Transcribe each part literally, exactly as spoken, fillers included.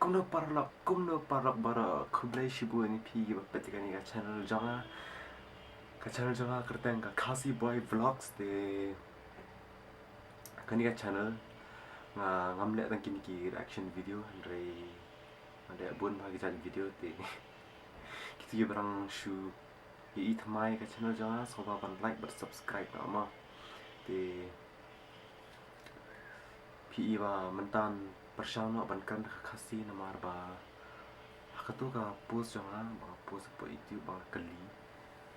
Kumno paralok, kumno paralok baroh, khublei shibun ïa phi ba peit ïa kane ka channel jong nga. Ka channel jong nga kyrteng ka Khasi Boy Vlogs te. Kane ka channel nga ngam leh tang kine ki reaction video hynrei nga leh bun bha ki jait video te. Kito kiba dang shu ïa i thymmai ka channel jong nga sngewbha ban like bad subscribe noh mo. Te phi i ba mynta pyrshang noh ban kren da ka Khasi namar ba ha kato ka post jong nga ba nga post hapoh YouTube ba nga kylli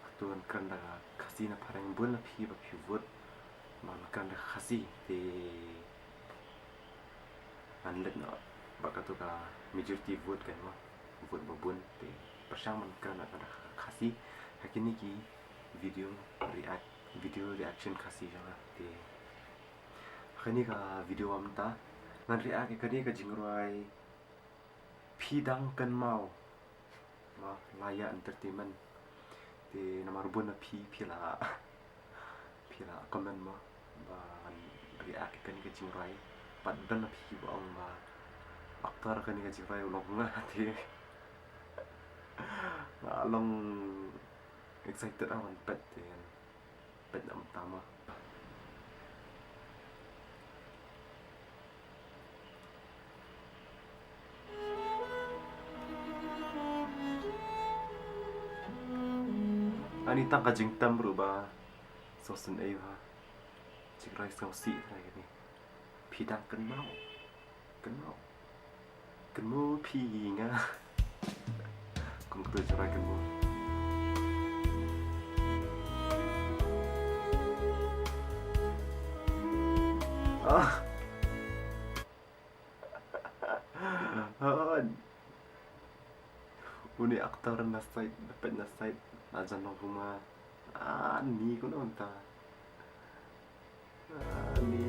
hato ngan kren da ka Khasi ne phareng, bun na phi ba phi vote ba ngan kren da ka Khasi. Te ngan leit noh ba kato ka majority vote kan mo, vote ba bun te pyrshang ban kren da ka Khasi ha kine ki video react, video reaction Khasi jong nga. Te ha kane ka video ba mynta ngan react ïa kane ka jingrwai Phi Dang Kynmaw mo, Laya Entertainment. Te namar bun na phi phi la phi la comment mo ba ngan react ïa kane ka jingrwai. Pat don na phi ba ong ba actor kane ka jingrwai u long nga te nga long excited ah ban peit te. Peit na mynta mo. Ani tang ka jingtem ruh ba sngewsynei bha. Jingrwai sngewsih trai kane. Phi Dang Kynmaw. Kynmaw. Kynmaw phi nga. Kum kata jingrwai kynmaw. Ah. Ah. Une actor na side, na peit na side. Na jan long kumno. Ah, ni kumno mynta. Ani.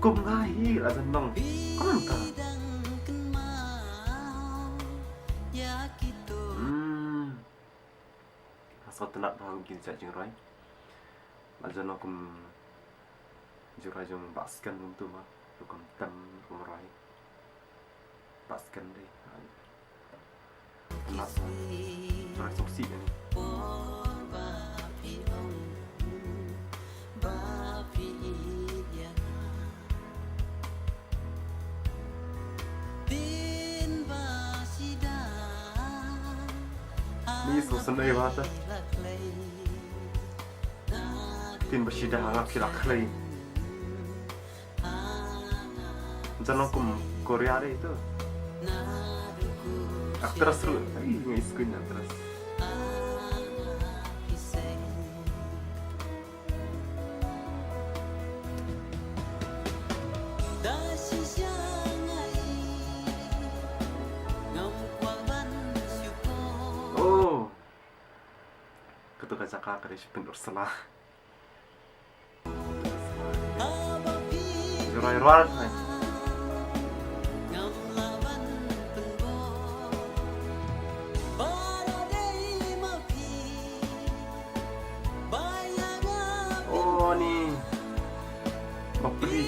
Kum nga hi la jan long. Kumno mynta. Hmm. Nga sngewtynnat bha kum kine ki jingrwai. La jan long kum jingrwai jong Bah Sken kumtu mo. Rukom tem rukom rwai. Bah Sken dei. Tynnat. Jingrwai sngewsih kane. Ni sngewsynei bha ta. Tin ba shida nga phi la khlei. Jan long kum Korea dei tu. Actress ruh. Ai, nga iskuin actress. Oh. Kato ka jaka ka dei sha Pynursla. Jingrwai Rwar. Oh, ni. Bapli.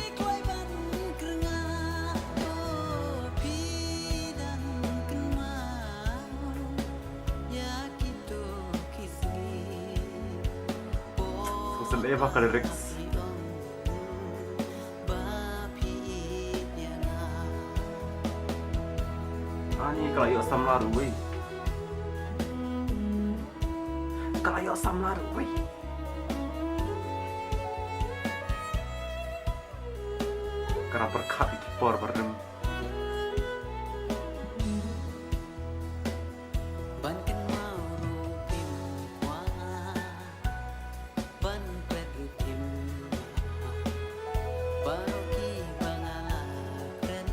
Sngewsynei bha ka lyrics. Ani ka la ïoh samla ruh wei. Ka la ïoh samla ruh wei. Ka la pyrkhat ïa ki por ba rim. Ban kynmaw ruh phim kwah, ban peit ruh phim lah, baroh kiba nga la kren,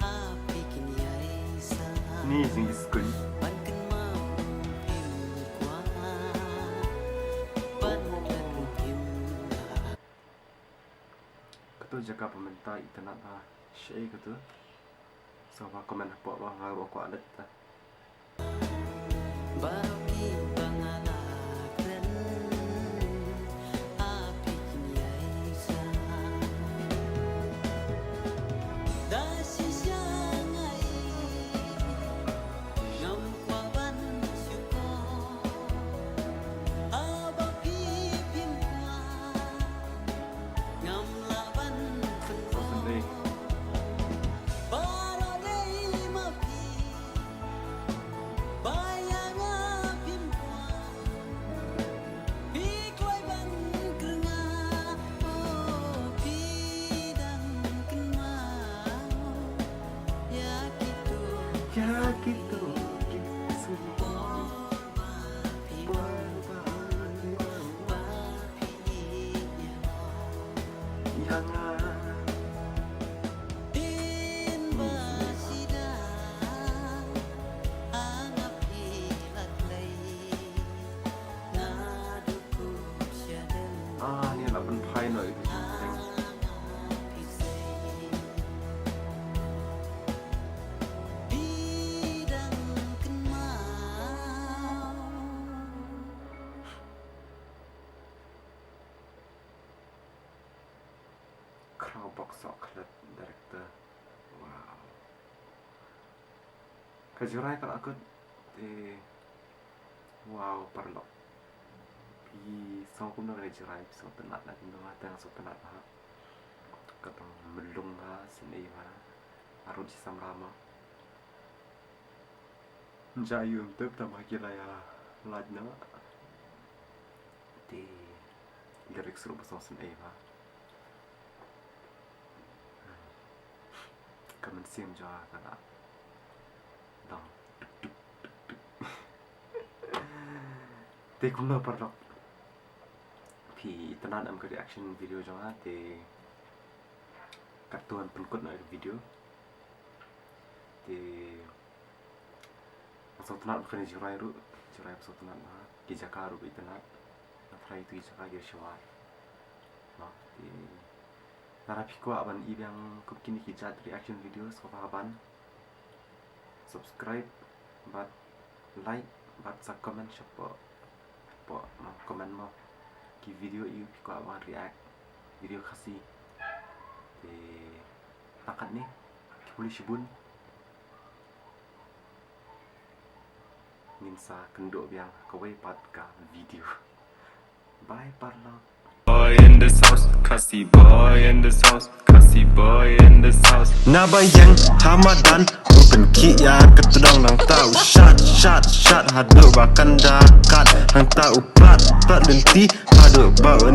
ha phi kin ïai sah. Ni jingïaskun. Ban kynmaw ruh phim kwah, ban peit ruh phim lah. Kato jaka ba mynta itynnat bha shaei kato. Sngewbha comment hapoh ba nga ruh kwah leit ta. Baroh kiba nga la kren, ha phi kin Ïa kito ki symbol ba phi ïoh ïa nga. Ah, ni la pynphai noh ïa ka jingteng. Khraw Bok Sohkhlet, director. Wow. Ka Jrai ka la kut te. Wow, paralok. Phi sngew kumno ïa ka Jrai, phi sngew tynnad ne kumno? Te nga sngew tynnad bha. Ka tang mlung bha, sngewbha. Arut shi samla mo. Nja ïoh tip tang ba ki la ïa lait noh. Te lyrics ruh ba sngewsynei bha. Ka mynsiem jong nga ka la dang tuk tuk tuk tuk. Te kumno paralok? Phi tynnad em ka reaction video jong nga? Te katto ngan pynkut noh ïa ka video. Te nga sngewtynnad ba kane Jrai ruh, Jrai ba sngewtynnad bha, ki jaka ruh ba itynnad. Nga tharai ito ki jaka ki shuwa. Te lada phi kwah ban i biang kum kine ki jait reaction videos, sngewbha ban subscribe bad like bad sa comment shapoh, shapoh, mo, comment mo ki video ïa phi kwah ban react, video Khasi. Te tang katne, khublei shibun. Ngin sa kynduh biang kawei pat ka video. Bye paralok. Boy in this house, Khasi boy in this house, Khasi boy in this house. Naba ïeng ha madan, u pynkhih ïa ka tdong, nangta u shat shat shat haduh ba kan da kat, nangta u plat plat lynti haduh ba u